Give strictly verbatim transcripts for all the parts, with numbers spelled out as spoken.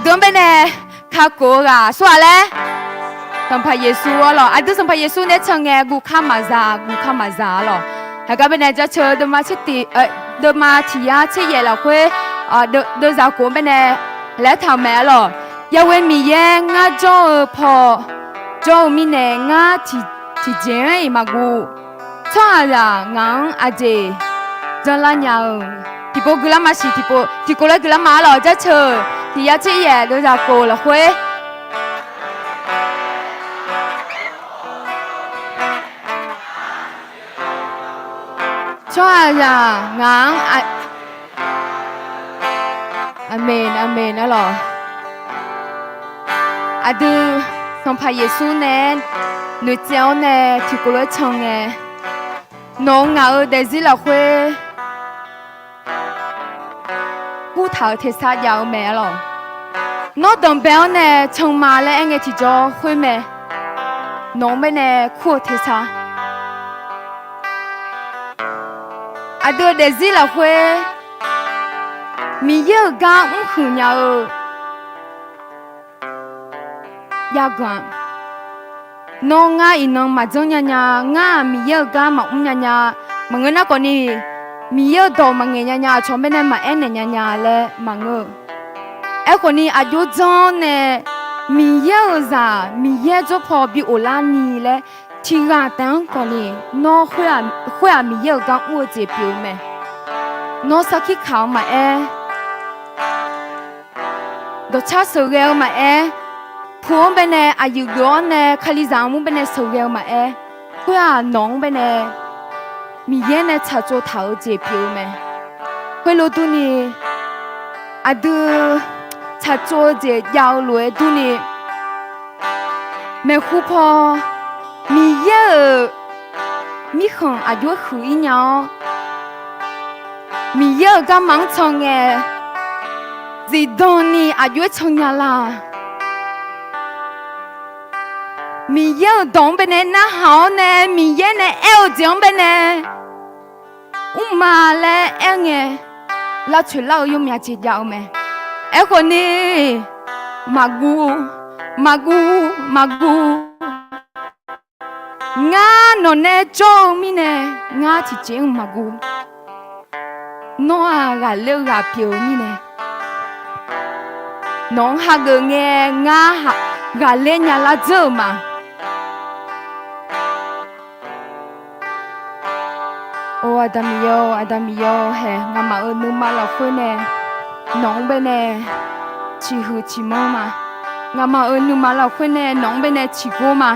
Aqdui-anr baenae kakhof-eu ghaq aqsur-aq laer, Sanqpaq Yeqsur arlawq. Aqdui Sanqpaq Yeqsur nae can ngae guvkar maqzaq, guvkar maqzaq arlawq. Heugar baenae jaceuq-eu deuvma tser tiq, deuvma tiq yar tser yaef lafkhoer, deuvzaq khof-anr baenae laer taq-euq mae arlawq. Yaghoe Miqyaer ngar jawr-eu paw jawr-eu mirnae ngar tiqjeq-anr-iq maqguv. Tsawrhaqzaq ngaq-anr aqjeq janlar nya-eu. Tiqpov guiqlar ma siq, tiqpov tiqkov laer guiqlar ma arlawq. Jaceuq tiq yar tser yaef deuvzaq khof lafkhoer Tsawrhaqzaq ngaq-anr a, aqmeq, aqmeq arlawq. Aqdui Sanqpaq Yeqsur nae noeqtsaev-awr nae tiqkov lof-aer can ngae, nawq-euq ngaq-euq daefzir lafkhoer kurtaq-euq tersar jav-eu mae arlawq. Nawr danqbae-awr nae can ma laer aer ngae tiqjawr khoer mae. Nawq-anr baenae kur-eu tersar aqdui-euq daefzir lafkhoer Miqyaer-euq gar mrhuiq nya-eu jav ganq-aq, nawr ngar iqnan maqjanr nya nya, ngar-aq Miqyaer-euq gar maqmr nya nya, maqngeur nar khawfni, Miqyaer-euq dawq maqngaeq nya nya, aqcawq baenae maqaer naeq nya nya laer maqngeur-eu. Aerkhawfni aqjox janr nae Miqyaer-euq zaq Miqyaer jawr paw bi of larni laer tiqghaq taef-anr khawfni, nawr khoer-aq Miqyaer-euq gar mr-eu jeq pyeuf-eu mae. Nawr sarkir kaq-eu maqaer, dawqcar sheuqghae-eu maqaer, pu-anr baenae aqyuif geuf-awr nae Kalizaq armur baenae sheuqghae-eu maqaer, khoer-aq nawq-anr baenae Miqyaer nae tsaqtsov taq-eu jeq pyeuf-eu mae. Khoerlof durni, aqdui tsaqtsov-eu jeq jav-eu lof-aer durni, maeqhu paw Miqyaer-euq mirkhanq aqjox-aer huiq-ir nya-awr, Miqyaer-euq garma-anr can ngae, zifdan ni aqjox-aer can nya la. Miqyaer-euq dawq-anr baenae narhaq-awr nae Miqyaer nae aer-eu jeq-anr baenae mrma laer aer ngae, lavtsoeq lar-eu yawmyav jeq jav-eu mae. Aerkhawfni, maqguv, maqguv, maqguv. Ngar nawq nae jawr-eu mirnae, ngar tiqjeq-anr maqguv. Nawr-aq ghaqler-eu ghaq pyeuf-eu mirnae, nawq-anr hageuf ngae ngar ghaqler nya lar dzeur-euq ma. Or Aqda Miqyaer-or, Aqda Miqyaer-or, hae ngamaf-euq nuima lafkhoer nae nawq-anr baenae ciqhuiq ciqmanr ma. Ngamaf-euq nuima lafkhoer nae nawq-anr baenae ciqgor ma.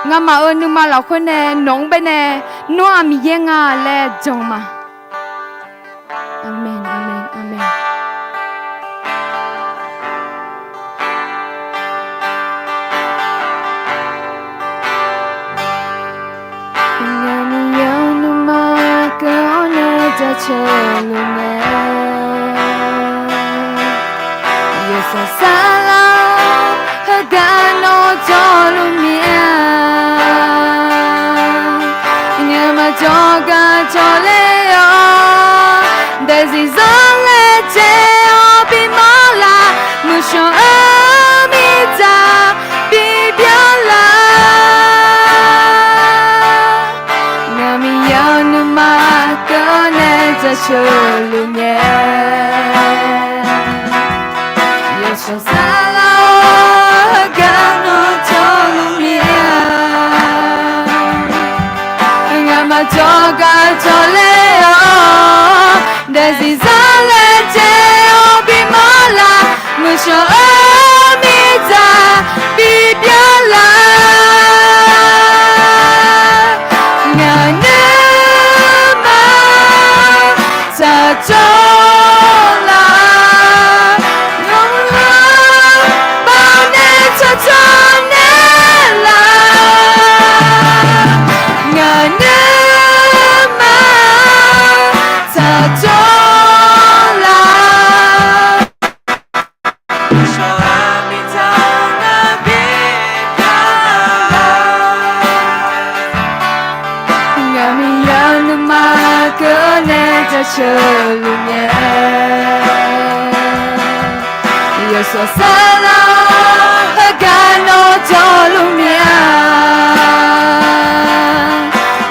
Ngamaf-euq nuima lafkhoer nae nawq-anr baenae nawr-aq Miqyaer nga laer jan ma. Aqmeq, aqmeq, aqmeq. Ngaq Miqyaer-anr nuima keuv-awr nae jaceuq luf ngae, yawsanr saflar-awr heugar nawr jawrluf mir-a. Ngamaf jawrgar jawrler-awr, daefzir zanrlae caev-awr bimawr lar, muiqshawq-eu mirtsaq bibyan lar. Ngaq Miqyaer-anr nuima keuv-awr nae jaceuq luf ngae, yawsanr saflar-awr heugar nawr jawrluf mir-a. Ngamaf jawrgar jawrler-awr, daefzir zanrlae caev-awr bimawr lar, muiqshawq-eu mirtsaq bibyan lar. Ngaq nuima tsaqtsov lar, nawr lar bawnae tsaqtsov naeq lar. Ngaq nuima tsaqtsov lar, Ngaq Miqyaer-anr nuima keuv-awr nae jaceuq luf ngae, Yawshawr saflar-awr heugar nawr jawrluf mya.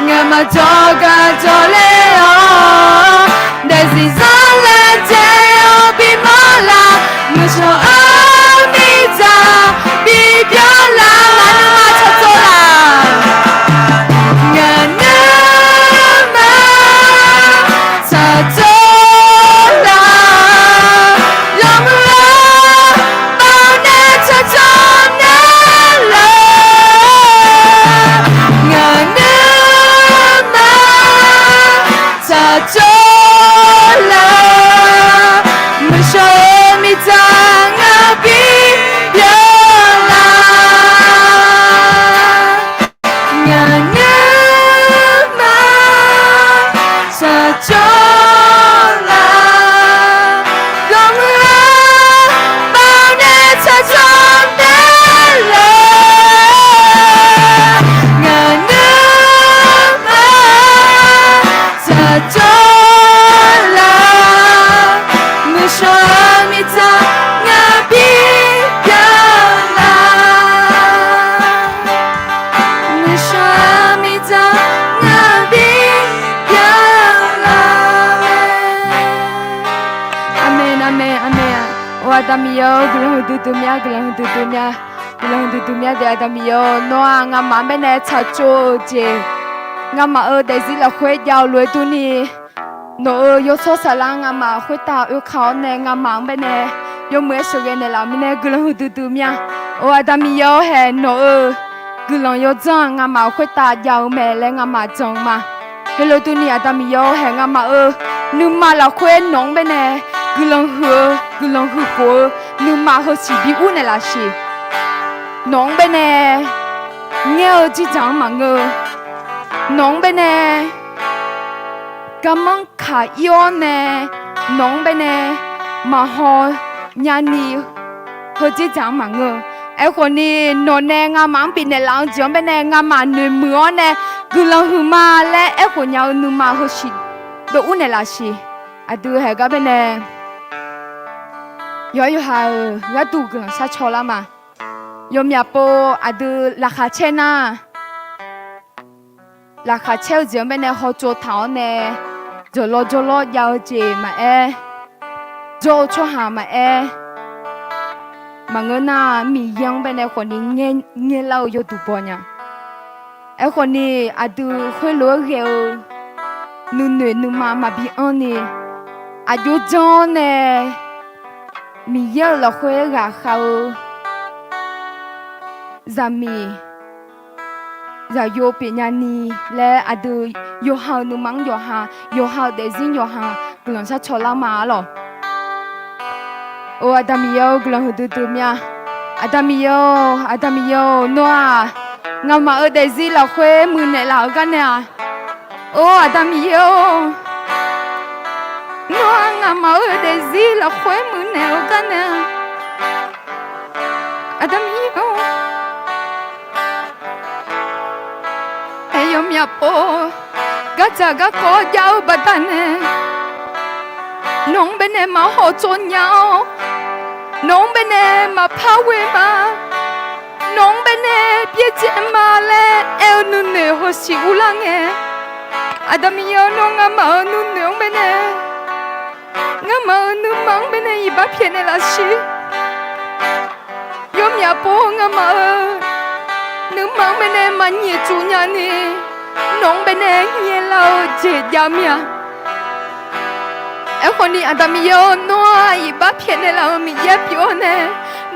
Ngamaf jawrgar jawrler-awr, daefzir zanrlae dzae-awr bimawr la, muiqshawq-eu mirtsaq bibyan la, ngaq nuima tsaqtsov la. Ngaq nuima tsaqtsov la, lanmr-anr baonae tsaqtsov naeq laf. Ngaq nuima tsaqtsov la, muiqshawq-eu mirtsaq ngar bibyan la. Ngaq nuima tsaqtsov la, lanmr-anr baonae tsaqtsov naeq laf. Ngaq nuima tsaqtsov la, muiqshawq-eu mirtsaq ngar bibyan la. Muiqshawq-eu mirtsaq ngar bibyan la. Aqmeq, aqmeq, aqmeq. Or Aqda Miqyaer-or, guiqlanq huiqdui dui mya, guiqlanq huiqdui dui mya, guiqlanq huiqdui dui mya de Aqda Miqyaer-or. Nawr-aq ngamaf-anr baenae tsaqtsov-eu jeq, ngamaf-euq daefzir lafkhoer jav-eu lof-aer durni, nawq-euq yawshawr saflar ngamaf khoertav oekaq-awr nae ngamaf-anr baenae yawmuiq-aer sheuqghae naeqlaf-euq mirnae guiqlanq huiqdui dui mya. Or Aqda Miqyaer-or, haeq nawq-euq guiqlanq yawdzanr-aq ngamaf khoertav jav-eu mae laer ngamaf jan-eu ma. Heulof durni Aqda Miqyaer-or, haeq ngamaf-euq nuima lafkhoer nawq-anr baenae guiqlanq huiq-eu, guiqlanq huiq khof-eu nuima heusiq bi ur naeqlaf siq. Nawq-anr baenae ngaer-eu dzirdzaq-anr maqngeur-eu, nawq-anr baenae garmanr kaq ir-awr nae nawq-anr baenae maqhaw nyani heudzerdzaq-anr maqngeur-eu. Aerkhawfni nawq nae ngamaf-anr bifnaeq laf-eu jeq-anr baenae ngamaf noeqmuiq-awr nae guiqlanq huiqma laer aerkhof nya-eu nuima heusiq dov ur naeqlaf siq. Aqdui haeq gar baenae yawqha yawqha-euq gharduq guiqlanq sharcaw lar ma. Yawmyaq pov aqdui laqkhaq caer nar, laqkhaq caer-eu jeq-anr baenae hawtsov taq-awr nae jawqlawr jawrlawr jav-eu jeq maqaer, jawr-eu tsawrhaq maqaer, maqngeur nar Miqyaer-anr baenae khawfni ngaer, ngaerlar-eu yawduq baw nya. Aerkhawfni aqdui khoerlof-aer ghae-eu nuinoeq nuima maqbi anrni, aqjox janr-awr nae Miqyaer-euq lafkhoer ghaqkhav-eu zaqmiq zaqyo pyeufnya ni laer aqdui yawqha-euq nuima-anr yawqha, yawqha-euq daefzir yawqha guiqlanq sharcaw lar ma arlawq. Or Aqda Miqyaer-or, guiqlanq huiqdui dui mya. Aqda Miqyaer-or, Aqda Miqyaer-or, nawr-aq ngamaf-euq daefzir lafkhoer muiqnaeq laf-eu gar nae-aq, or Aqda Miqyaer-or, nawr-aq ngamaf-euq daefzir lafkhoer muiqnaeq-eu gar nae-aq, Aqda Miqyaer-or, aer yawmyaq pov gardzaq garkawv jav-eu baqdanae, nawq-anr baenae maqhaw tsov nya-awr, nawq-anr baenae maqpar ghoe ma, nawq-anr baenae byaerdzae ma laer aer-eu nuinoeq heusiq urlar ngae, Aqda Miqyaer-or, nawr ngamaf-euq nuinoeq-anr baenae, ngamaf-euq nuima-anr baenae iqbax pyaeqnaeq laf siq. Yawmyaq pov ngamaf-euq nuima-anr baenae maqnyaef tsuf nya ni, nawq-anr baenae nyaelar-eu jeq jav mir-a. Aerkhawfni Aqda Miqyaer-or, nawr-aq iqbax pyaeqnaeq laf-euq Miqyaer pyeuf-awr nae,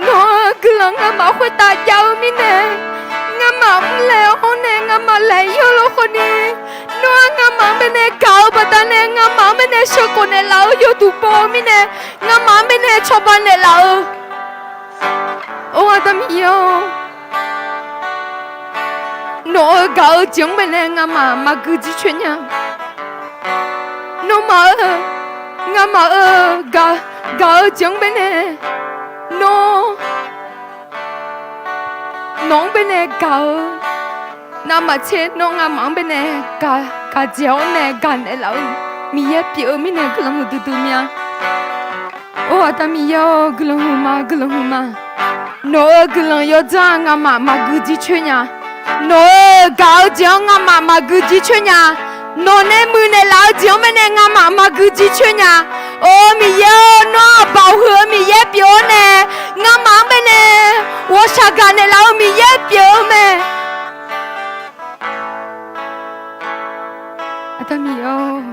nawr-eu guiqlanq ngamaf khoertav jav-eu mirnae, ngamaf mrlaeq-awr nae ngamaf laeq ir-eu lafkhawfni, nawr-aq ngamaf-anr baenae gaq-eu baqdanae ngamaf-anr baenae sheuqkhof naeqlaf-eu yawduq baw-eu mirnae, ngamaf-anr baenae cawba naeqlaf-eu Or Aqda Miqyaer-or, nawq-euq gaq-eu jeq-anr baenae ngamaf maqgui jircoer nya. Nawmaf-euq, ngamaf-euq gaq, gaq-eu jeq-anr baenae, nawr, nawq-anr baenae gaq-eu navmaqtser nawr ngamaf-anr baenae gaq, gaqdzaeq-awr nae gaqnaeq laf-eu Miqyaer pyeuf-eu mirnae guiqlanq huiqdui dui mir-a. Or, Aqda Miqyaer-or, guiqlanq huiqma, guiqlanq huiqma. Nawq-euq guiqlanq yawdzanr-aq, ngamaf maqgui jircoer nya. Nawq-euq gaq-eu jeq-anr ngamaf maqgui jircoer nya. Nawq nae muiqnaeq laf-eu jeq-anr baenae ngamaf maqgui jircoer nya. Or, Miqyaer-or, nawr-aq baoq huiq-eu Miqyaer pyeuf-awr nae, ngamaf-anr baenae ghawqshaq gaq naeqlaf-eu Miqyaer pyeuf-eu mae. Aqda Miqyaer-or,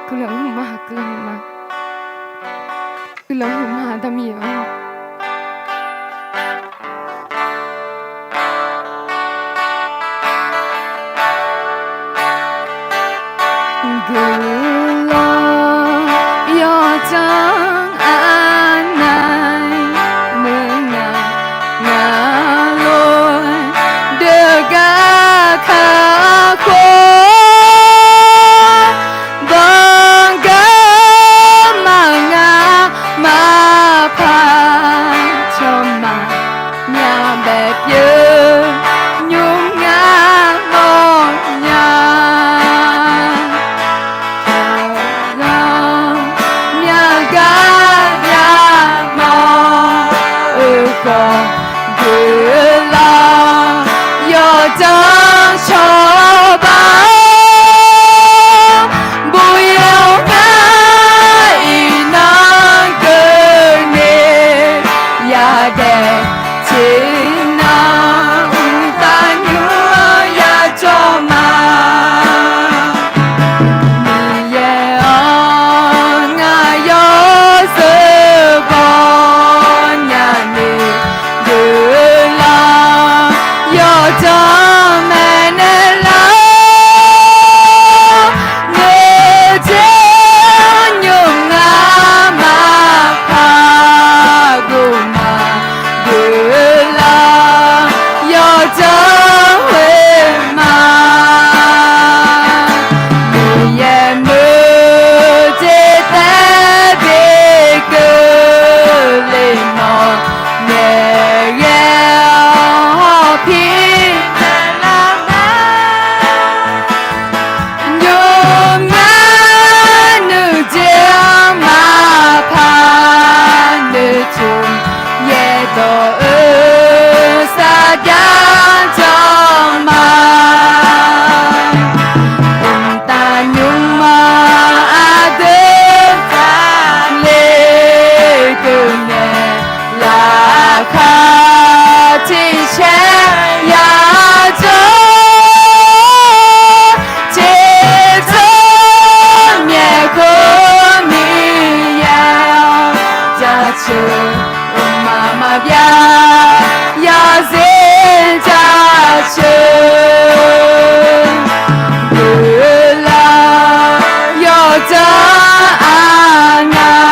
guiqlanq huiqma, guiqlanq huiqma. Guiqlanq huiqma, Aqda Miqyaer-or. Guiqlanq yawdzanr aqnae muiq nga, ngaq lof-aer deuq gar kakhof. Bawqgar maqnga maqpaq, cawq maqmya baef pyeuf, nymr ngar mawrnya. Aqyawf myavgar yamawr-eu khawf, guiqlanq yawdzanr cawba-awr, buq yawf ngar iqnan keuvni yadaef tiqnan mqtav nymr-anr yajawr ma. Miqyaer-awr, ngaq yawzeu baw nyani guiqlanq yawdzanr maeqnaeq lar. Noeqtser nymr ngar maqpar guq ma, guiqlanq yawdzanr ghoe ma. Miqyaer muiq jeq taef bi keuvle mawf, Miqyaer-awr, hawpir naeqlar nar, nymr ngar nuijeq-anr maqpar noeqtmq yaerdawq-eu sarjax jawr ma. Mqtav nymr-anr aqdui taqle keuvnaeq laqkhaq tiqcaer yajawr, teqtsawr myaeq khoer Miqyaer-awr, jaceuq mqmaq maqbyav yarzir jaceuq, guiqlanq yawdzanr aqnae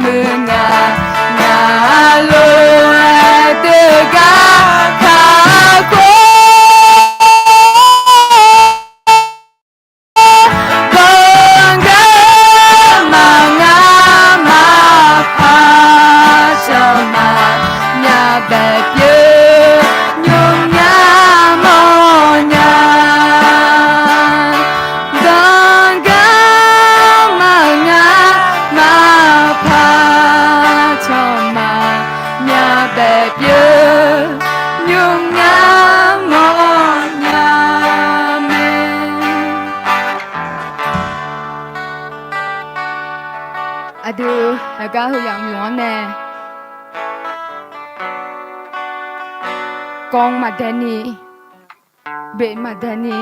muiq nga, ngaq lof-aer deuq gar kakhof. Bawqgar maqnga maqpar, cawq maqmya baef pyeuf, nymr ngar mawrnya. Bawqgar maqnga maqpar, cawq maqmya baef pyeuf, nymr ngar mawrnya mae. Aqdui heugar heu yamq yamq-anr nae, kawv maqdae ni, beq maqdae ni,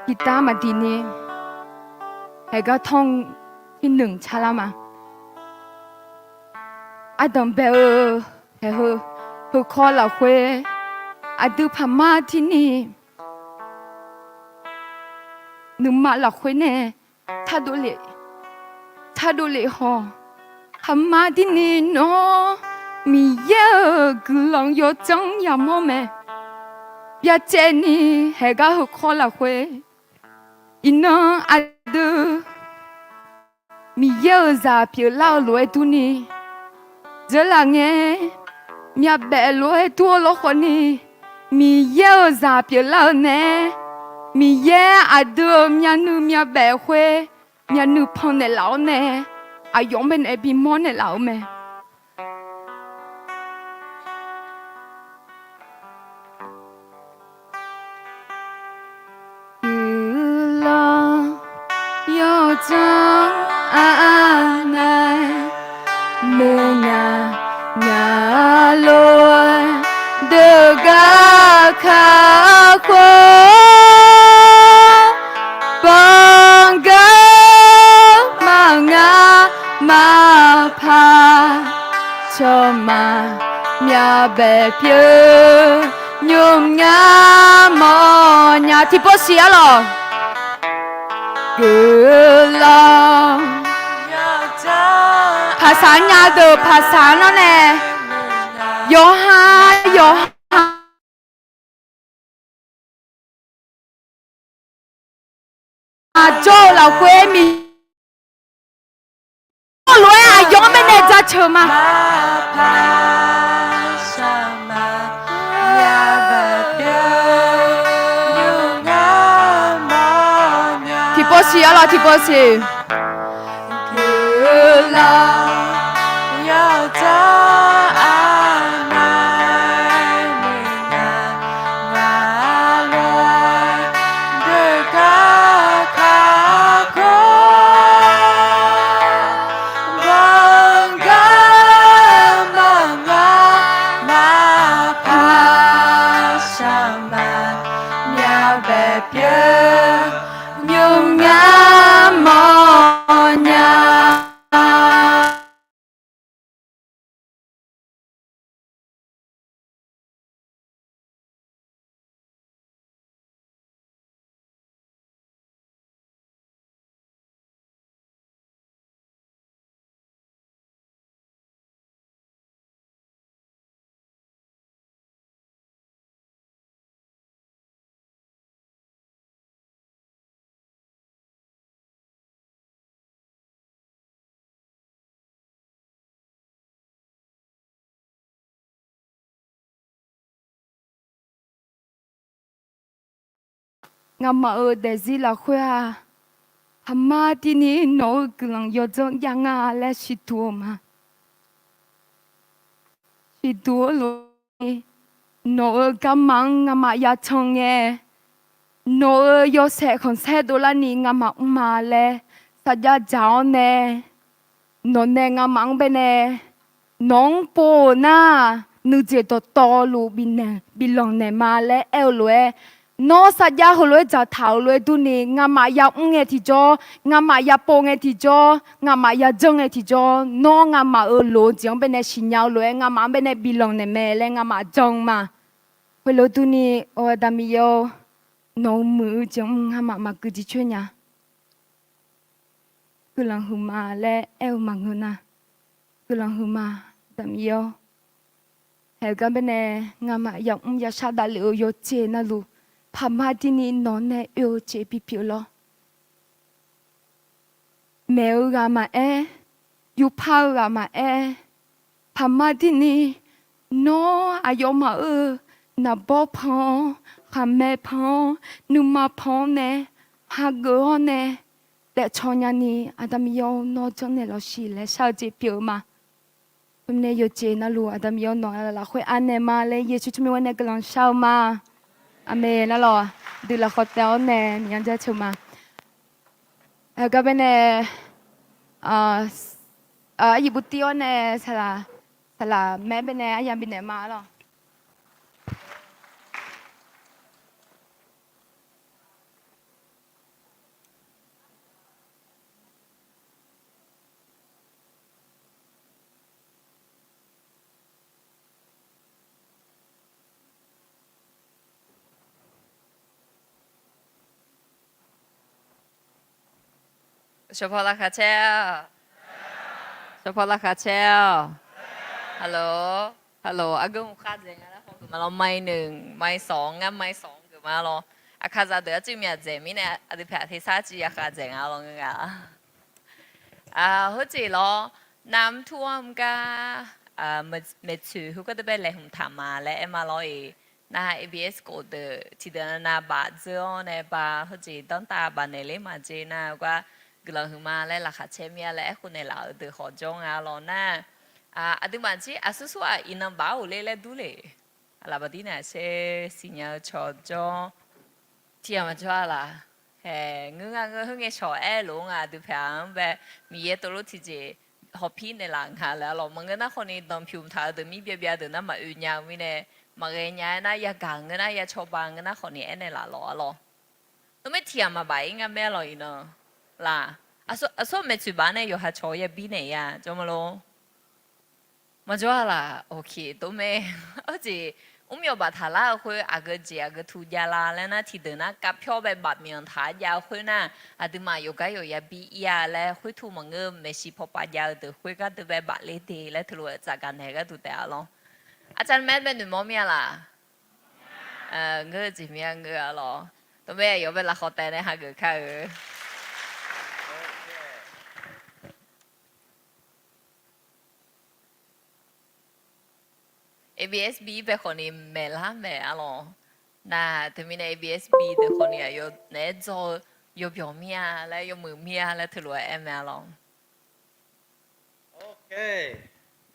tiqtav maqdiq ni, heugar tanr-eu irnuiq carlar ma. Ardanq bae-eu taef heu, heukawv lafkhoer aqdui paqmar tirni nuima lafkhoer nae tardov lef, tardov lef haw. Haqmar tirni nawr Miqyaer-euq guiqlanq yawdzanr yamawr mae. Byacaevni heugar heukawv lafkhoer, iqnan aqdui Miqyaer-euq zaq pyeuflar-eu lof-aer durni, dzeurlaf ngae myavbaef lof-aer dur-eu lawrkhawf ni, Miqyaer-euq zaq pyeuflar-eu nae, Miqyaer aqdui-euq myavnuiv myavbaef khoer myavnuiv pannaeq laf-awr nae, aqyawf-anr baenae bimawr naeqlaf-eu mae. Guiqlanq yawdzanr aqnae muiqnyaq nyaq lof-aer deuq gar kakhof, banqgar maqngar maqpaq, cawq maqmyav baef pyeuf, nymq ngar mawrnya. Tiqpov siq arlawq. Guiqlanq paqsaq nya deuq paqsaq nawr nae, yawqha yawqha aqjawr-eu lafkhoer miqyaer-euq lof-aer aqyawf-anr baenae jaceuq ma. Tiqpov siq arlawq, tiqpov siq. Nymq ngar mawrnya. Ngamaf-euq daefzir lafkhoer-aq, paqmar tirni nawq-euq guiqlanq yawdzanr jav nga laer siqduq-eu ma. Siqduq-eu lof-ni, nawq-euq garma-anr ngamaf ya can ngae, nawq-euq yawshaef khanqsaer dovlarni ngamaf mr ma laer sarjax dzaq-awr nae, nawq nae ngamaf-anr baenae nawq-anr pov-euq nar, nuijeq dawqtawvluf bifnaeq biflanq naeq ma laer aer-eu lof-aer, nawr sarjax heulof-aer dzaqtaq-euq lof-aer durni, ngamaf yamr ngae tiqjawr, ngamaf yapov ngae tiqjawr, ngamaf yajanr ngae tiqjawr, nawr ngamaf-euq loq-eu jeq-anr baenae siqnya-eu lof-aer, ngamaf-anr baenae biflanq naeq mae laer ngamaf jan ma. Khoerlof durni, Aqda Miqyaer-or, nawq-euq muiq-eu jeq-anr ngamaf maqgui jircoer nya. Guiqlanq huiqma laer aer-eu maqngeur nar, guiqlanq huiqma, Aqda Miqyaer-or. Haeq-eu gar baenae ngamaf yamr yashar davlef-eu yawqjeq navluf, paqmar tirni nawq nae oe-eu jeq bipyeuf lawr. Maeq-eu ghaq maqaer, yufpar-eu ghaq maqaer, paqmar tirni nawr aqyawfmaf-euq naqbawr pan-awr, khaqmae pan-awr, nuima pan-awr nae, hageuf-awr nae, daefcaw nyani, Aqda Miqyaer-or, nawr janrnaeq lawqshi laer shar-eu jeq pyeuf-eu ma. Khoermirnae yawqjeq navluf Aqda Miqyaer-or, nawq-anr lafkhoer anaeq ma laer Yeqsur tsawrmyanr-aer nae guiqlanq shar-eu ma. Aqmeq. Nar lawq, dui lafkhawf taev-awr nae Miqyaer jaceuq ma. Haeq-eu gar baenae, aryiq buvtir-awr nae saqlaq, saqlaq maer baenae aryamq bifnaeq ma lawq. Shawpaw laqkhaq caer-a. Shawpaw laqkhaq caer-a. Hello, hello, aqgeu hmq khav dzaeq nga laer haw geuf ma lawr, mai neu, mai sawq ngar, mai sawq geuf ma lawr. Aqkaqzaq deuq arcuiv myaq dzaeq mirnae aqdui paeq tersar arcuiv ya khav dzaeq nga lawr ngeur nga. Heujeq lawr, navmr tur-anr mr gar, maeqtsoeq heugar deuq bae laeqhmq taq ma laer aer ma lawr-iq. Nar A B S khof deuq tiqdeuq nav baf dzeur-awr nae ba heujeq danrtav bafnaeq ler maqjeq nar-eu gar, guiqlanq huiqma laer laqkhaq caer mir-a laer aerkhof naeqlaf-euq deuq khawf jawr nga lawq nar, aqduimaf jir aqsur sur-aq iqnan baf-awr ghofler laer dur le. Laqbaqdir naeq-aer siqnya-eu cawqjawr tiq ghaq maqjawr-a laf. Hae, ngeur nga ngeur, khoerngae shawq aer lof-aer nga aqdui paeq-anr bae, Miqyaer tov lof tiqjeq hawpir naeqlaf nga laer-a lawq. Maqngeur nar khawfni danqpymq taq-eu deuq mir byav byav deuq nar maqoe nya-eu mirnae, maqghae nya-aer nar yagaq ngeur nar ya cawba ngeur nar khawfni aernaeq laf lawq-a lawq. Nmr tiq ghaq maqbaf-ir nga mae lawq iqnan laf. Aqsur maeqtsoeq baf nae yawqha cawq-eu yabi naeq-a jawr ma lor. Maqjawr-a laf, oke, dov mae. Arjeq, mrmyawf baftaq lar-eu khoer aqgeu jeq aqgeu tu jav la laer nar tiqdeuq nar kavpyawr bae baf myanq taq-a jav-eu khoer nar, aqduimaf yawqgar yawqya bi ir-a laer khoertuv maqngeur maeqshi pawpav jav-eu deuq khoergar deuq bae bafler de laer teulof-aer tsafgaq naeq gharduq taef-a lawr. Aqcawq maeq-aer bae noeqmawr mir-a laf. Ngeur-eu jeq mir-a ngeur-a lawr. Dov mae, aqyawf bae lafkhawf taef nae hageuf kar-eu A B S B bae khawfni maeqlar maeq-a lawq. Nar teumirnae A B S B deuq khawfni aqyawf naeq-aer dzaw-eu yawbyawq mir-a laer yawmuiq mir-a laer teulof-aer aer mae-a lawq. Oke,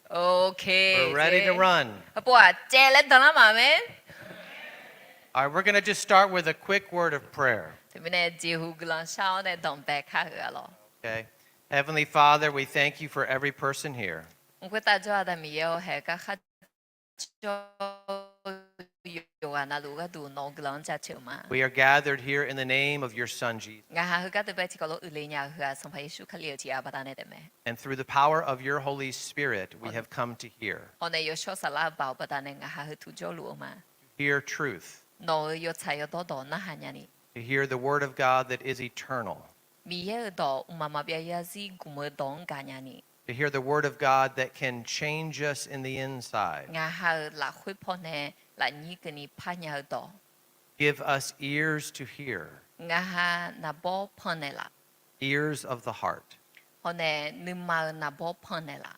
oke, ready to run. Heupov-aq caev laer danlar maq mae. All right, we're going to just start with a quick word of prayer. Teumirnae jeqhu guiqlanq shar-awr nae danqbae kar-euq-a lawq. Okay. Heavenly Father, we thank you for every person here. Mq khoertav jawr-a da Miqyaer-awr, haeq gar kharjawr-eu yawqghaq navluf gharduq nawq-eu guiqlanq-anr jaceuq ma. We are gathered here in the name of your Son, Jesus. Ngaq ha heugar deuq bae tiqkawv lof uiqle nya-eu heu-aq Sanqpaq Yeqsur Kali-euq tiqghaq baqdanae taef mae. And through the power of your Holy Spirit, we have come to hear. Hawnae Yawshawr Saflar-eu baoq baqdanae ngaq ha heu tuq jawrluf-eu ma. To hear truth. Nawq-euq yawtsaq yawdawr dawq narhaq nyani. To hear the word of God that is eternal. Miqyaer-euq dawq mqmaq maqbyav yarzir gmq-eu dawq-anr gaq nyani. To hear the word of God that can change us in the inside. Ngaq ha-euq lafkhoer pawnae lafnyir keuvni parnya-eu dawq. Give us ears to hear. Ngaq ha naqbawr pannaeq laf. Ears of the heart. Hawnae nuima-eu naqbawr pannaeq laf.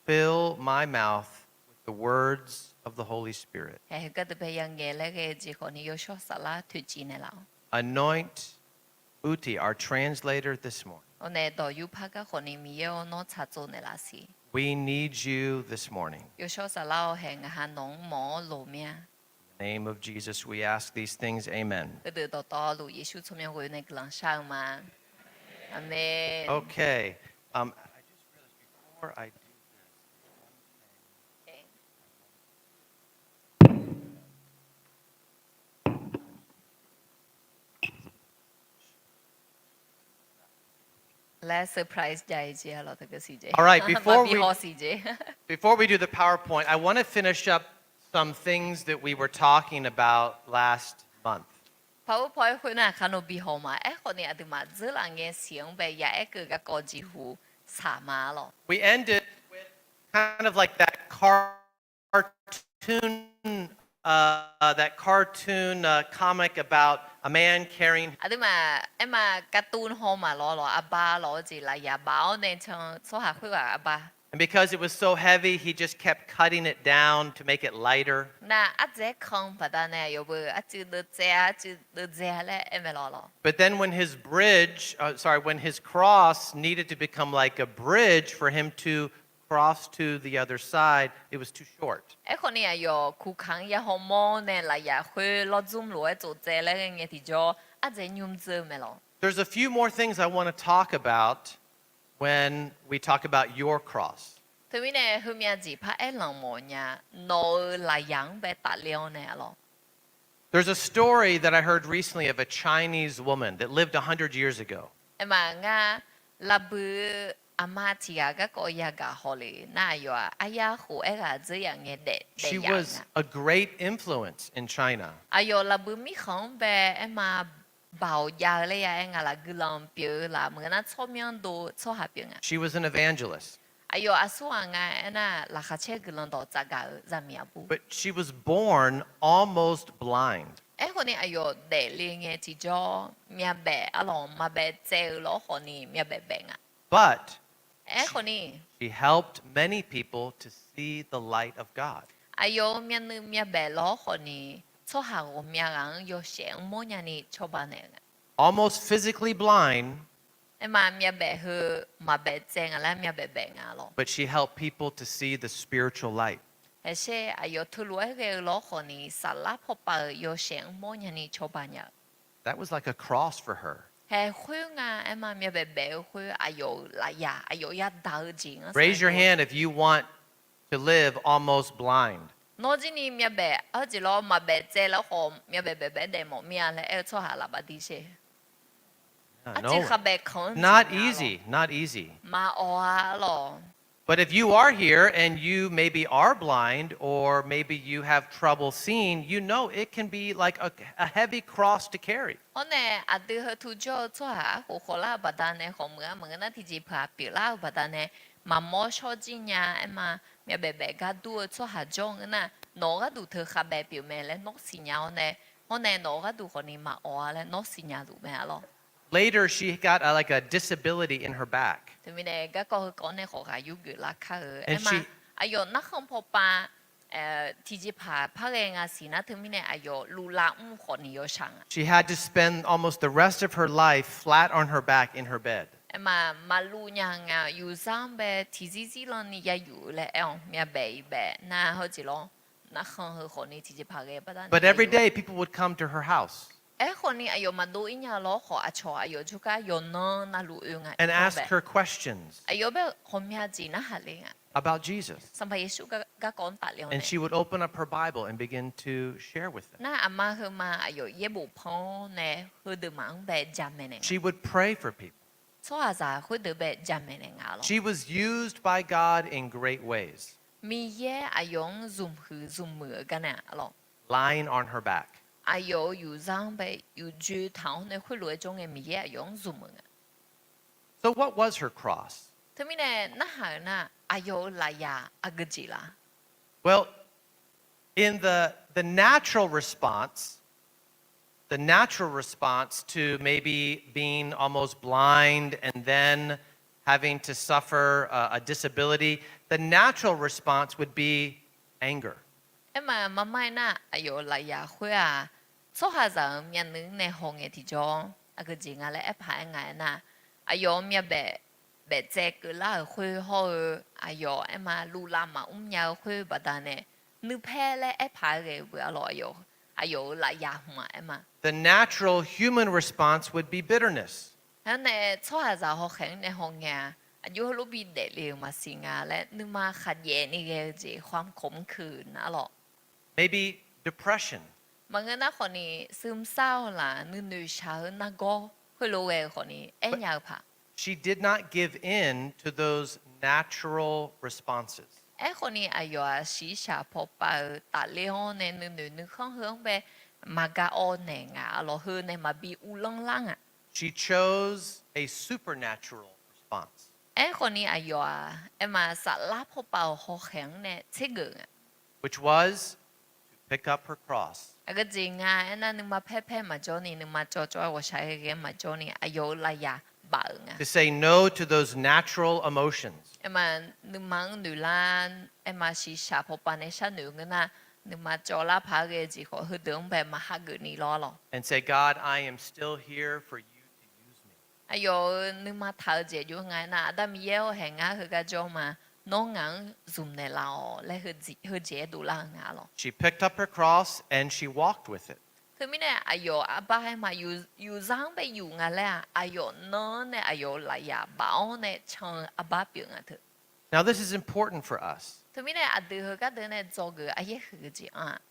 Fill my mouth with the words of the Holy Spirit. Haeq heugar deuq bae yangaeq laer ghae-eu jeq khawfni Yawshawr Saflar toeqciv naeqlaf-awr. Anoint Uti, our translator, this morning. Hawnae dawq yurpar gar khawfni Miqyaer-awr nawr tsaqtsov naeqlaf siq. We need you this morning. Yawshawr Saflar-awr, haeq ngaq ha nawq-anr mawq-awr loq mir-a. In the name of Jesus, we ask these things. Amen. Heudeuq dawqtawvluf Yeqsur tsawrmyanr ghoe nae guiqlanq shar-eu ma. Aqmeq. Okay. Um, I just realized before I do this, Laer surprise jav-ir jeq-a lawq teu keuv siq jeq. All right, before we, before we do the PowerPoint, I want to finish up some things that we were talking about last month. PowerPoint khoer nar aqkar nawq bi haw ma. Aerkhawfni aqduimaf dzeurlaf ngae siq-anr bae ya aer keuv garkawv jeqhu saq ma-a lawq. We ended with kind of like that cartoon, uh, that cartoon, uh, comic about a man carrying. Aqduimaf aerma, cartoon haw maqlawr lawq, aqba lawq-eu jeq lafyaq baf-awr nae can tsawrhaq khoerghaq aqba. And because it was so heavy, he just kept cutting it down to make it lighter. Nar ardzaeq-aer kan baqdanae aqyawf beu arcuiv deuvdzae-a, arcuiv deuvdzae-a laer aer mae lawq lawq. But then when his bridge, uh, sorry, when his cross needed to become like a bridge for him to cross to the other side, it was too short. Aerkhawfni aqyawf kuqkaq-anr ya hawmawr nae lafyaq khoer lawrdzmr lof-aer tsofdzae laer ghae ngae tiqjawr ardzaeq-aer nymr dzeur-eu mae lawq. There's a few more things I want to talk about when we talk about your cross. Teumirnae heumyav jeq par aerlanq mawf nya, nawq-euq lafyaq-anr bae tafler-awr nae-a lawq. There's a story that I heard recently of a Chinese woman that lived a hundred years ago. Aerma ngar, lavbui aqma tiq ghaq garkawv yagaq haw le nar aqyawf-aq aryar khof-aer ghaq dzeur yaf ngae daef, daef yaf nga. She was a great influence in China. Aqyawf lavbui mirkhanq-anr bae aerma baoq jav-eu laer ya aer nga laf, guiqlanq pyeuf-eu laf maqngeur nar tsawrmyanr dov tsawrhaq pyeuf nga. She was an evangelist. Aqyawf aqsur ghaq nga aernar laqkhaq caer guiqlanq dawq tsafgaq-euq zaqmiq aqbur. But she was born almost blind. Aerkhawfni aqyawf daefle ngae tiqjawr myavbaef arlawq maqbaef tsaev-eu lawr khawfni myavbaef baef nga. But aerkhawfni she helped many people to see the light of God. Aqyawf-euq myavnuiv myavbaef lawr khawfni tsawrhaq ghawqmya ghaq-anr yawshaef mr mawrnya ni cawba naeq-eu nga. Almost physically blind, Aerma myavbaef heu maqbaef tsaev nga laer myavbaef baef nga lawr. But she helped people to see the spiritual light. Haeshaer aqyawf teulof-aer ghae-eu lawr khawfni saflar pawpav-euq yawshaef-anr mawrnya ni cawba nya-eu. That was like a cross for her. Haeq khoer nga aerma myavbaef baef-eu khoer aqyawf-euq lafyaq aqyawf yadaq-eu jeq-anr Raise your hand if you want to live almost blind. Nawr jir ni myavbaef arjeq lawr maqbaef tsaev lar khawf myavbaef baef baef daef mawf mir-a laer aer-eu tsawrhaq laf baf di sher. Arciv khavbaef kanq-anr Not easy, not easy. Maqawq-a lawq. But if you are here and you maybe are blind or maybe you have trouble seeing, you know it can be like a, a heavy cross to carry. Hawr nae aqdui heu tu jawr-eu tsawrhaq arkhof khawf lar-eu baqdanae khawf meuq-a maqngeur nar tiqjeqpaq pyeuflar-eu baqdanae maqmawr shawr jir nya aerma myavbaef baef gar dur-eu tsawrhaq jawr ngeur nar nawq-eu gharduq teu khavbaef pyeuf mae laer nawr siqnya-awr nae, hawr nae nawq-eu gharduq khawfni maqawq-a laer nawr siqnya luf mae-a lawr. Later, she got a, like, a disability in her back. Teumirnae garkawv heukawv nae khawf ghaq yurgeuf lar kar-eu aerma, aqyawf narkhan pawpav tiqjeqpaq par ghae nga siq nar teumirnae aqyawf luvlav mr khawfni yawshaq nga. She had to spend almost the rest of her life flat on her back in her bed. Aerma maqluv nya nga, yufzar-anr bae tiqzir zir lan ni ya yuf-eu laer aer-awq. Myavbaef-iq baef nar hawjeq lawr, narkhan heu khawfni tiqjeqpaq ghae baqdanae But every day people would come to her house. Aerkhawfni aqyawf maqdov ir nya lawr khawf aqcawq aqyawf jawrgar yawqnan navluf oe nga And ask her questions aqyawf bae ghawqmya jeq narhaq le nga. About Jesus. Sanqpaq Yeqsur garkawv-anr tafler-awr And nae she would open up her Bible and begin to share with them. Nar aqma heuma aqyawf yaerbof pan-awr nae heudeuq maf-anr bae jamaeq naeq nga. She would pray for people. Tsawrhaqzaq khoerdeuq bae jamaeq naeq nga lawr. She was used by God in great ways. Miqyaer aqyawf-anr zmq huiq zmq muiq-eu gar nae-a lawr. Lying on her back. Aqyawf-euq yufzar-anr bae yufjoe taq-awr nae khoerlof-aer jawr ngae Miqyaer aqyawf-anr zmq-euq nga. So what was her cross? Teumirnae narhaq-euq nar aqyawf-euq lafyaq aqgeu jeq la? Well, in the, the natural response, the natural response to maybe being almost blind and then having to suffer a, a disability, the natural response would be anger. Aerma maqmar-aer nar aqyawf-euq lafyaq khoer-aq, tsawrhaqzaq-euq myavnuiv-anr nae hawngae tiqjawr aqgeu jeq nga laer aerpaq-aer nga aernar, aqyawf-euq myavbaef baeftsaev keuvlar-euq khoer hawr-eu, aqyawf aerma luvlav maqmr nya-eu khoer baqdanae nuipaer laer aerpaq-aer ghae-eu beu-a lawr, aqyawf-euq lafyaq hmq-aq aerma. The natural human response would be bitterness. Aernae tsawrhaqzaq hawkhaeq-anr nae hawngae-aq, aqjox heulof bi daefle-euq maqsiq nga laer nuima khaqjaev ni ghae-eu jeq ความขมขื่น nar lawr. Maybe depression. Maqngeur nar khawfni ซึมเศร้า laf nuinoeq shaq-eu nargawr khoerlof ghae-eu khawfni aernya-eu paq. She did not give in to those natural responses. Aerkhawfni aqyawf-aq shiqshaq pawpav-euq tafler-awr nae nuinoeq nuikhanr heu-anr bae maqga awv naeq nga lawr, heu nae maqbi uvlanr lar nga. She chose a supernatural response. Aerkhawfni aqyawf-aq aerma saflar pawpav-euq hawkhaeq-anr nae tsergeuf nga. Which was to pick up her cross. Aqgeu jeq nga aernar nuima paer paer maqjawr ni nuima cawv cawv-aer ghawqshaq ghae ghae maqjawr ni aqyawf-euq lafyaq baf-euq nga. To say no to those natural emotions. Aerma nuima-anr noeq lar, aerma shiqshaq pawpav nae sharnoeq ngeur nar, nuima cawvlar paq-aer ghae-eu jeq khawf heudeuq-anr bae maqhageuf ni lawr lawr. And say, God, I am still here for you to use me. Aqyawf-euq nuima taq-eu jeq jov nga aernar, Aqda Miqyaer-or, haeq ngar heugar jawr ma, nawr ngaq-anr zmq naeqlaf-awq laer heujeq-aer dovlar-eu nga lawr. She picked up her cross and she walked with it. Teumirnae aqyawf arbar aerma yufzar-anr bae yuf nga laer-aq, aqyawf nanr nae aqyawf-euq lafyaq baf-awr nae can-eu arbar pyeuf nga teu. Now this is important for us. Teumirnae aqdui heugar deuq nae dzawgeuf aryaer huiq-eu jeq-anr-aq,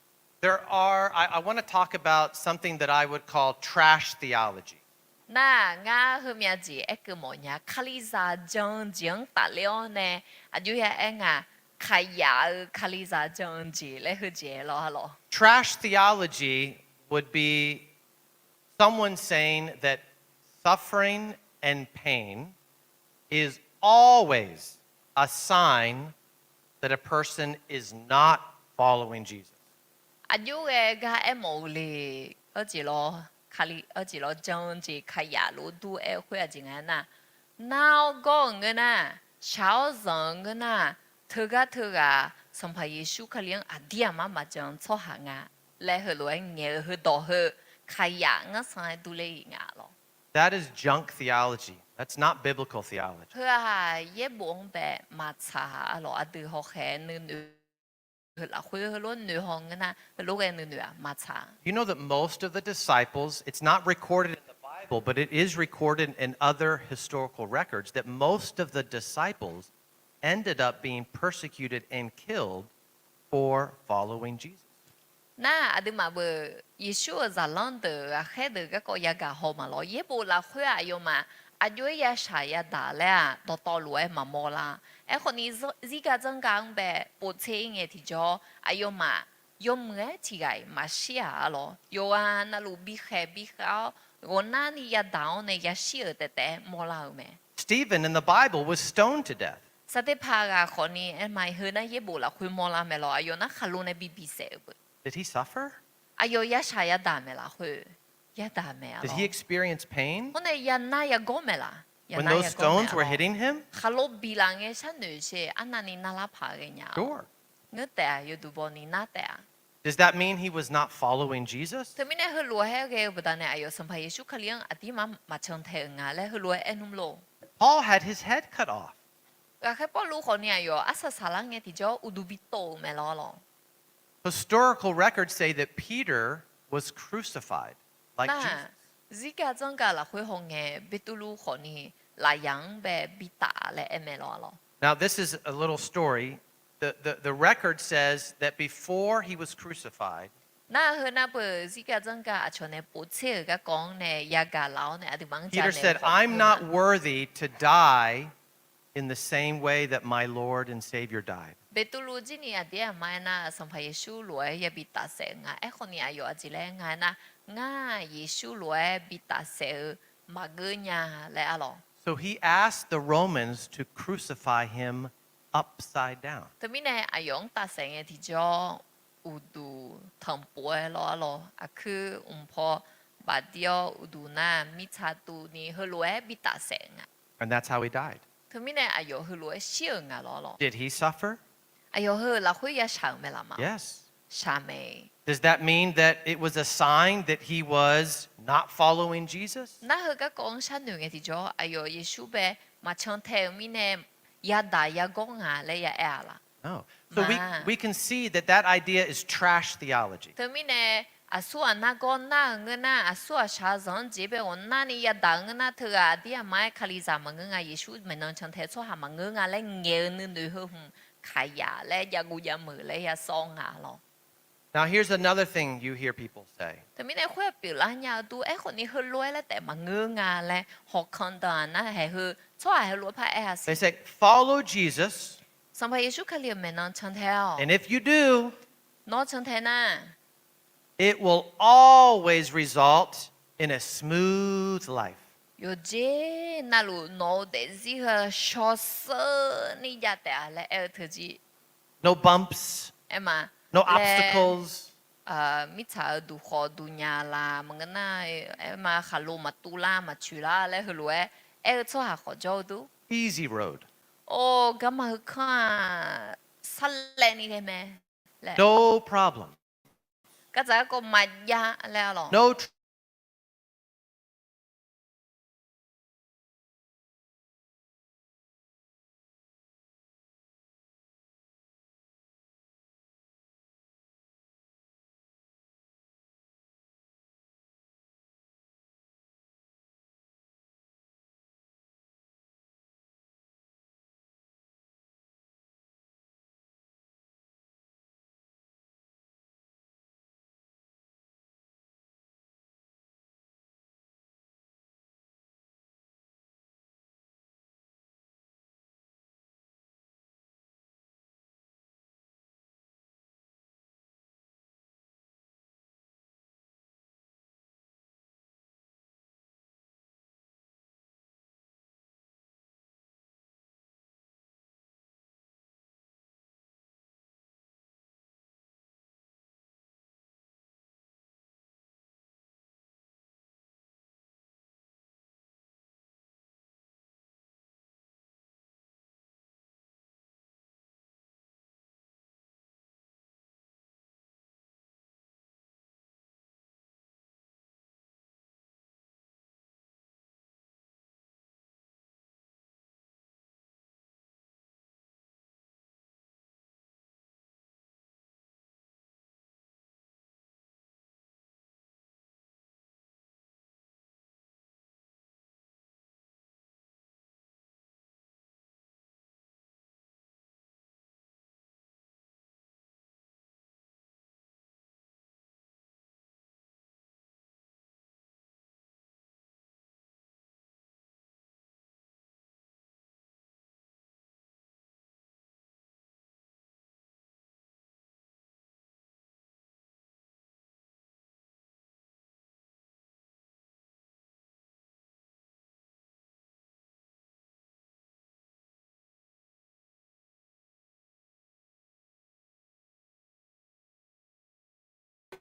There are, I, I want to talk about something that I would call trash theology. Nar ngar heumyav jeq aerkeuv mawfnya, Kalizaq jan-eu jeq-anr tafler-awr nae aqjox ya aer nga, khaqyaf-eu Kalizaq jan-eu jeq laer heujeq lawr-a lawr. Trash theology would be someone saying that suffering and pain is always a sign that a person is not following Jesus. Aqjox ghae gar aermawf-eu le, arjeq lawr, Kali arjeq lawr jan-eu jeq khaqyaf lof dur aer-eu khoer aqjeq nga aernar, nar-awr gawr-euq ngeur nar, shaq-awr zanq-euq ngeur nar, teugar teughaq Sanqpaq Yeqsur Kali-anr aqdir aqmar maqjan-eu tsawrhaq nga laer heulof-aer ngaeq-eu heudawq heu khaqyaf ngar sanq-aer durler-iq nga lawr. That's not biblical theology. Heu-aq yaerbof-anr bae maqtsaq-a lawq. Aqdui hawkhaeq nuinoeq heu lafkhoer heulof noeq haw ngeur nar, heulof ghae nuinoeq-aq maqtsaq. You know that most of the disciples, it's not recorded in the Bible, but it is recorded in other historical records, that most of the disciples ended up being persecuted and killed for following Jesus. Nar aqduimaf beuq Yeqsur-euq zaqlanr deuq ghaqkhaer deuq garkawv yagaq haw maqlawr. Yaerbof lafkhoer-aq aqyawfmaf aqjox-aer yashaq yadaq laer-aq dawqtawvluf-aer maqmawr lar. Aerkhawfni zirgaq dzanrgaq-anr bae povtser-ir ngae tiqjawr, aqyawfmaf yawmuiq-aer tiqghaq-iq maqshir-aq arlawr. Yawqghaq navluf bikhaeq bikhav-awr ghawqnarni yadaq-awr nae yashir-euq taef taef-aer mawrlar-euq mae. Stephen in the Bible was stoned to death. Saqdeqpaq ghaq khawfni aerma heu nar yaerbof lafkhoer mawrlar mae lawr. Aqyawf nar khaqlo nae bibiq saef-euq beuq. Did he suffer? Aqyawf yashaq yadaq mae lafkhoer? Yadaq mae arlawr. Did he experience pain? Hawr nae yanar yagawr mae laf? When those stones were hitting him? Khaqlo biq laf ngae sharnoeq sher arnavni narlar paq ghae nya-a. Sure. Ngeur taef-aq yawduq bawni nar taef-a. Does that mean he was not following Jesus? Teumirnae heulof-aer ghae-eu baqdanae aqyawf Sanqpaq Yeqsur Kali-anr aqdirmar maqcan tae-euq nga laer heulof-aer aer nmr lor. Paul had his head cut off. Ghaqkhaer Pawrluv khawfni aqyawf arsaq saqlar ngae tiqjawr uqduq bi tov-euq mae lawr lawq. Historical records say that Peter was crucified like Jesus. Nar, zirgaq dzanrgaq lafkhoer hawngae Beqtuvluv khawfni lafyaq-anr bae bitaf laer aer mae lawr lawq. Now, this is a little story. The, the, the record says that before he was crucified, Nar heu nar beuq zirgaq dzanrgaq aqcawq nae povtser-euq garkawv-anr nae yagaq laf-awr nae aqduimaf-anr Peter said, I'm not worthy to die in the same way that my Lord and Savior died. Beqtuvluv jirni aqdir aqma aernar, Sanqpaq Yeqsur lof-aer yabi tafsaef-euq nga. Aerkhawfni aqyawf aqjeq laer nga aernar, ngar Yeqsur lof-aer bi tafsaef-eu maqgeur nya laer arlawq. So he asked the Romans to crucify him upside down. Teumirnae aqyawf-anr tafsaef ngae tiqjawr, uqduq tanqpov-aer lawr arlawq, aqkuir mqpaw bafdir-awr uqduq nar mirtsa tuvni heulof-aer bi tafsaef nga. And that's how he died. Teumirnae aqyawf heulof-aer shir-euq nga lawr lawq. Did he suffer? Aqyawf heu lafkhoer yashaq-euq mae laf ma? Yes. Shaq mae. Does that mean that it was a sign that he was not following Jesus? Nar heu garkawv-anr sharnoeq ngae tiqjawr aqyawf Yeqsur bae maqcan tae-euq mirnae yadaq yagawr nga laer ya aer-a laf? No. So we, we can see that that idea is trash theology. Teumirnae aqsur aq nargawr nar-euq ngeur nar, aqsur aqshaq zanq-anr jeq bae ghawqnarni yadaq-eu ngeur nar, teughaq aqdir aqma-aer Kalizaq maqngeur nga, Yeqsur maeqnan cantae-eu tsawrhaq maqngeur nga laer ngaeq-eu nuinoeq heu hmq kaqyaf laer javguv javmeuq laer yasawr nga lawq. Now here's another thing you hear people say. Teumirnae khoer-aq pyeuflar nya-eu dur, aerkhawfni heulof-aer laer taef maqngeur nga laer hawqkandaq nar haeq heu tsawrhaq heulof-aer par aer-a siq. They say, follow Jesus. Sanqpaq Yeqsur Kali-euq maeqnan cantae-awq. And if you do, Nawr cantae nar, it will always result in a smooth life. Yawqjeq navluf nawq-eu daefzir heu shawsheurni jav taef-a laer aer-eu teujir. No bumps, aerma, no obstacles. Mirtsaq-euq duqkhawf duqnya laf maqngeur nar, aerma khaqlo maqtuv lar maqcoeq lar laer heulof-aer aer-eu tsawrhaq khawf jawr-eu dur. Easy road. Or, garma heu kanr-aq, sarlaevni ghae mae laer. No problem. Gardzaq garkawv maqjav laer-a lawq.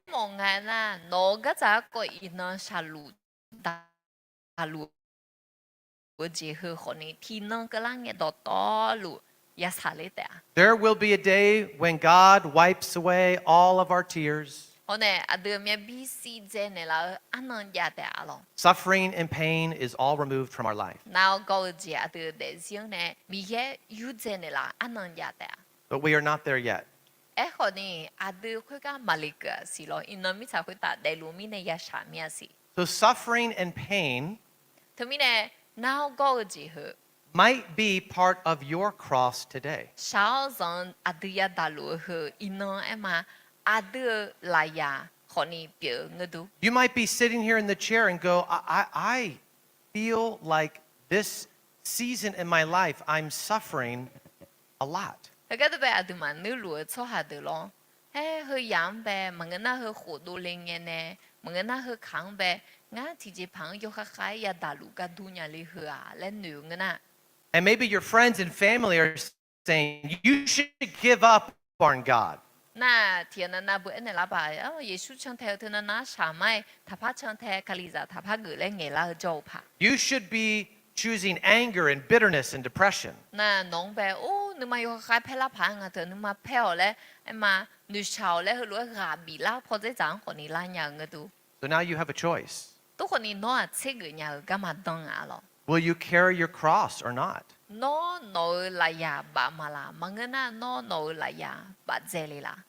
Aermawf nga aernar, nawq-euq gardzaq garkawv iqnan shaqluf daqluf-eu jeq heu khawfni tiqnan keuvlar ngae dawqtawvluf ya shaqler taef-a. There will be a day when God wipes away all of our tears. Hawr nae aqdui myavbi siv dzae naeqlaf-eu arnan jav taef-a lawq. Suffering and pain is all removed from our life. Nar-awr gawr-eu jeq aqdui daefzir-anr nae Miqyaer yurdzae naeqlaf arnan jav taef-a. But we are not there yet. Aerkhawfni, aqdui khoergar maqle keuv-aq siq lawr. Iqnan mirtsaq khoertav daefluf mirnae ya shaq mir-a siq. So suffering and pain Teumirnae, nar-awr gawr-eu jeq heu might be part of your cross today. Shaq-awr zanq-eu aqdui yadaq luf-eu heu iqnan aerma, aqdui-euq lafyaq khawfni pyeuf-eu ngeur dur. You might be sitting here in the chair and go, I, I, I feel like this season in my life, I'm suffering a lot. Heugar durbae aqduimaf nuirluf-eu tsawrhaq deuq lawr, aer, heu yamq-anr bae maqngeur nar heu khofdov le ngae nae, maqngeur nar heu kaq-anr bae, ngar tiqjeqpaq-anr yawkhav khav-aer yadaq luf gar dur nya le heu-aq laer noeq-eu ngeur nar. And maybe your friends and family are saying, you should give up on God. Nar tiqnan nav beu aernaeq lar paq, Yeqsur cantae-eu teunav nav shaq mar-aer taqpar cantae, Kalizaq taqpar geuf laer ngaeqlar-eu jawr-eu paq. You should be choosing anger and bitterness and depression. Nar nawq-anr bae, or, nuima yawkhav khav-aer paer lar paq-aer nga teu nuima paer-awq laer, aerma, noeqshaq-awq laer heulof-aer ghaq biflar pawdzer dzaq-anr khawfni lar nya-eu ngeur dur. So now you have a choice. Tov khawfni nawr-aq tser geuf nya-eu garma dan-a lawq. Will you carry your cross or not? Nawr nawq-euq lafyaq baf ma laq? Maqngeur nar nawr nawq-euq lafyaq baf dzae le laq?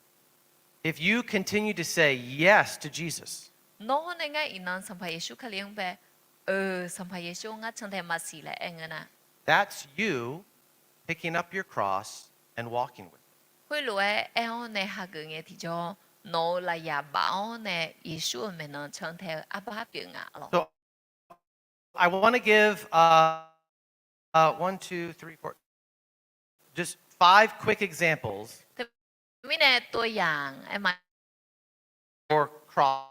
If you continue to say yes to Jesus, Nawr nae ngar iqnan Sanqpaq Yeqsur Kali-anr bae, eu, Sanqpaq Yeqsur-anr ngar cantae maqsiq laer aer ngeur nar, that's you picking up your cross and walking with Him. Khoerlof-aer aer-awr nae hageuf ngae tiqjawr, nawq-euq lafyaq baf-awr nae Yeqsur-euq maeqnan cantae-eu arbar pyeuf nga lawq. So I want to give, uh, uh, one, two, three, four, just five quick examples. Teumirnae ตัวอย่าง aerma, or cross.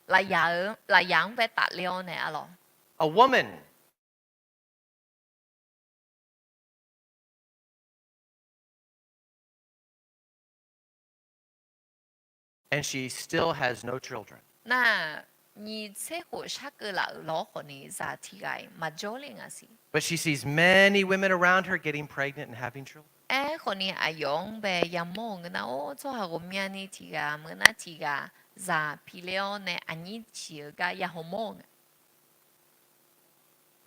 Lafyaq-eu, lafyaq-anr bae tafler-awr nae arlawq. A woman. And she still has no children. Nar, nyiq tser khof sharkeuv laf-euq lawr khawfni zaq tiq ghaq-iq maqjawr le nga siq. But she sees many women around her getting pregnant and having children. Aerkhawfni aqyawf-anr bae yamawr-euq ngeur nar, or, tsawrhaq ghawqmyani tiq ghaq meuq nar tiq ghaq zaq piler-awr nae aqnyir ciq-eu gar ya hawmawr-eu nga.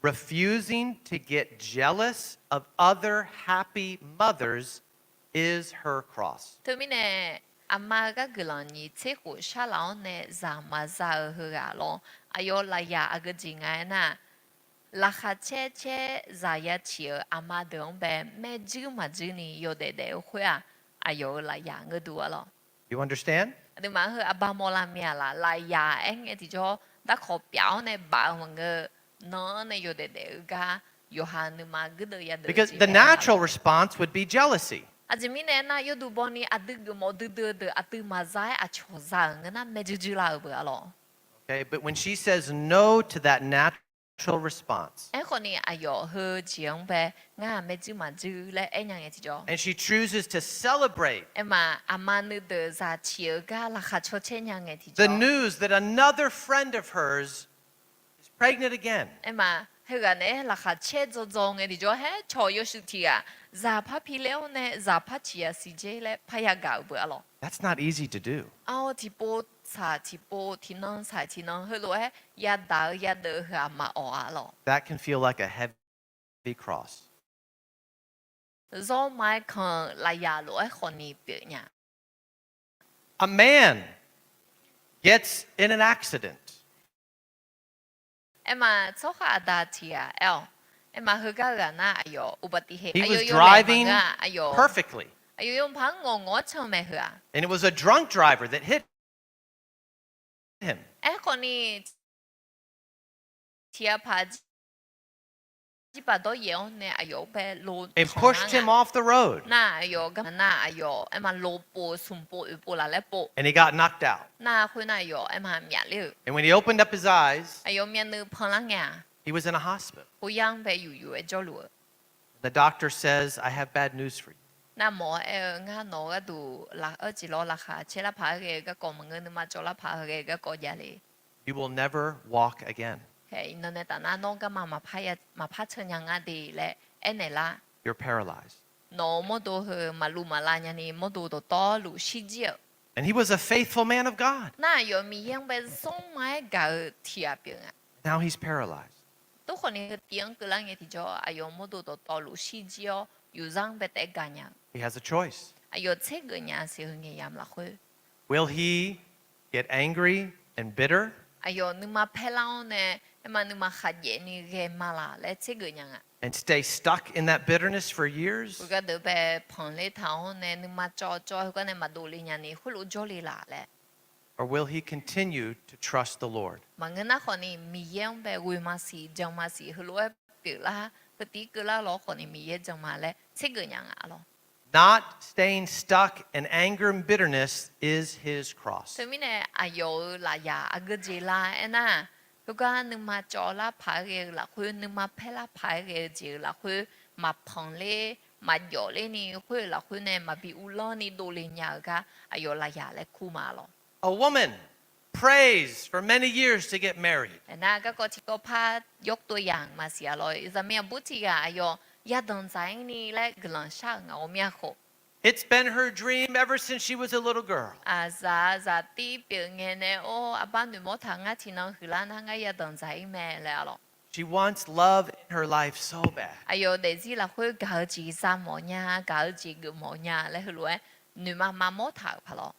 Refusing to get jealous of other happy mothers is her cross. Teumirnae, aqma-eu gar guiqlanq nyiq tser khof sharlaf-awr nae zaq maqza-eu heughaq lawr, aqyawf lafyaq aqgeu jeq nga aernar, laqkhaq caer caer zaq ya ciq-eu aqma deuq-anr bae maerjuir maqjuir ni yawdaef daef-eu khoer-aq, aqyawf-euq lafyaq ngeur dur arlawq. You understand? Aqduimaf heu aqba mawrlar mir-a laq? Lafyaq aer ngae tiqjawr darkawq pyaf-awr nae baf-eu maqngeur, nan-anr nae yawdaef daef-eu gar yawqha nuima guirdeuv yadeuv-eu jeq mae. Because the natural response would be jealousy. Aqjeq mirnae aernar, yawduq bawni aqdui geufmawf duidui-eu deuq aqdui maqza-aer aqcawq za-euq ngeur nar maerjuir juir lar-eu beu arlawq. Okay, but when she says no to that natural response, Aerkhawfni aqyawf heu jeq-anr bae ngar maerjuir maqjuir laer aer nya ngae tiqjawr, and she chooses to celebrate Aerma, aqma nuideuq zaq ciq-eu gar laqkhaq caw caer nya ngae tiqjawr, the news that another friend of hers is pregnant again. Aerma, heughaq naeq-aer laqkhaq caer dzaw dzaw ngae tiqjawr, haer cawq yawshuif tiq ghaq zaq par piler-awr nae zaq par ciq ya siq jer laer parya gaq-euq beu arlawq. That's not easy to do. Ar-awr tiqpov saq tiqpov, tiqnan saq tiqnan, heulof-aer yadaq-eu yadeuv-eu heu-aq maqawq-a lawq. That can feel like a heavy cross. Zawrma-aer kan-eu lafyaq lof-aer khawfni pyeuf nya. A man gets in an accident. Aerma, tsawrhaq aqda tiq ghaq aer-awq. Aerma, heugar-eu ghaq nar aqyawf อุบัติเหตุ He was driving perfectly. Aqyawf yawpaq-anr ngawq ngawq-awr can mae heu-aq. And it was a drunk driver that hit him. Aerkhawfni, tiq ghaq paq jirbaq dawryaef-awr nae aqyawf-anr bae lo, and pushed him off the road. Nar aqyawf gar nar aqyawf aerma lo pov, smq pov, oeq pov laf laer pov. And he got knocked out. Nar khoernar aqyawf aerma myafler-euq. And when he opened up his eyes, aqyawf myavnuiv panlar ngae-aq, he was in a hospital. Hoyar-anr bae yuf yuf-aer jawrluf-eu. The doctor says, I have bad news for you. Nar mawf-awr aer-eu, ngar nawq-eu gharduq la, arciq lawr laqkhaq caer lar paq-aer ghae-eu garkawv maqngeur, nuima cawv lar paq-aer ghae-eu garkawv javle. You will never walk again. Iqnan nae taf nar nawr garma maqpar ya, maqpar can nya nga de laer aernaeq lar. You're paralyzed. Nawq-euq mawrdo heu maqluv maqlav nyani mawrdo dawqtawvluf shirjir-euq. And he was a faithful man of God. Nar aqyawf Miqyaer-anr bae zanrma-aer gaq-eu tiq ghaq pyeuf nga. Now he's paralyzed. Tov khawfni heu tiv-anr keuvlar ngae tiqjawr aqyawf mawrdo dawqtawvluf shirjir-awr yufzar-anr bae taef-aer gaq nya-eu. He has a choice. Aqyawf tsergeuf nya siq heu ngaeq yamq lafkhoer. Will he get angry and bitter? Aqyawf nuima paerlar-awr nae, aerma nuima khaqjaef ni ghae ma laq laer tsergeuf nya nga. And stay stuck in that bitterness for years? Khoergar deuq bae panqler taq-awr nae nuima cawv cawv heugar nae maqdov le nyani khoerlof jawrle laf laer. Or will he continue to trust the Lord? Maqngeur nar khawfni Miqyaer-anr bae ghoe maqsiq jan maqsiq heulof-aer pyeuflar, heu tiv keuvlar lawr khawfni Miqyaer jan ma laer tsergeuf nya nga lawr. Not staying stuck in anger and bitterness is his cross. Teumirnae aqyawf-euq lafyaq aqgeu jeq la aernar, khoergar nuima cawv lar paq-aer ghae-eu lafkhoer, nuima paerlar paq-aer ghae-eu jeq-euq lafkhoer, maqpanqler maqjawf lerni khoer-euq lafkhoer nae maqbi uvlanr ni dovle nya-eu gar aqyawf lafyaq laer kur ma lawr. A woman prays for many years to get married. Aernar garkawv tiqkawv par yawr tov yamq maqsiq-a lawr. Zaqmiq aqbur tiq ghaq aqyawf yadanq dzaq-ir ni laer guiqlanq shar-euq nga ghawqmya khof. It's been her dream ever since she was a little girl. Aqzaq zaqtir pyeuf ngae nae or arbar noeqmawr taq ngar tiqnan huiqlar nar ngar yadanq dzaq-ir mae laer-a lawr. She wants love in her life so bad. Aqyawf daefzir lafkhoer gaq-eu jeq za mawf nya, gaq-eu jeq geuf mawf nya laer heulof-aer noeqma mamawr taq-euq paq lawr.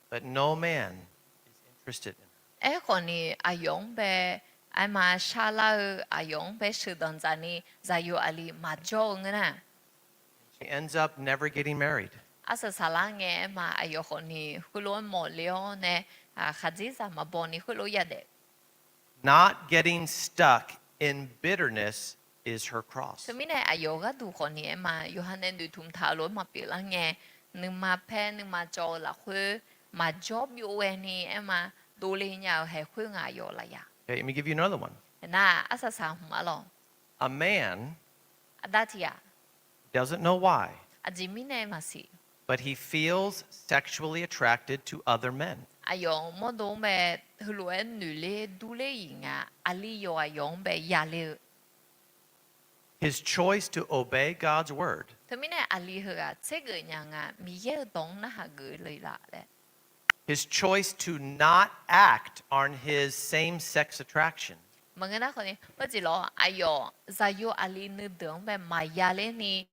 But no man is interested in her. Aerkhawfni aqyawf-anr bae aerma sharlar-eu, aqyawf-anr bae sheuqdanq dzaq ni zaqyo aqli maqjawr-eu ngeur nar, She ends up never getting married. Arsaq saqlar ngae aerma aqyawf khawfni khoerlof-aer mawfle-awr nae, khaqdzerzaq maqbaw ni khoerlof yadaef. Not getting stuck in bitterness is her cross. Teumirnae aqyawf gharduq khawfni aerma yawqha nae noeqtmq taq-eu lof-aer maqpyeuf lar ngae, nuima paer nuima cawv-eu lafkhoer maqjawr byov ghaeni aerma dovle nya-euq haeq khoer nga aqyawf lafyaq. Okay, let me give you another one. Aernar arsaq saq hmq-a lawr. A man Aqda tiq ghaq doesn't know why, aqjeq mirnae maqsiq, but he feels sexually attracted to other men. Aqyawf mawrdo-anr bae heulof-aer noeqler durler-iq nga, aqli yawqghaq yawq-anr bae yaler-eu. His choice to obey God's word, Teumirnae aqli heughaq tsergeuf nya nga, Miqyaer-euq dawq-anr narhaq geuf le laf laer. His choice to not act on his same-sex attraction. Maqngeur nar khawfni, heujeq lawr aqyawf zaqyo aqli nuideuq-anr bae maqya lerni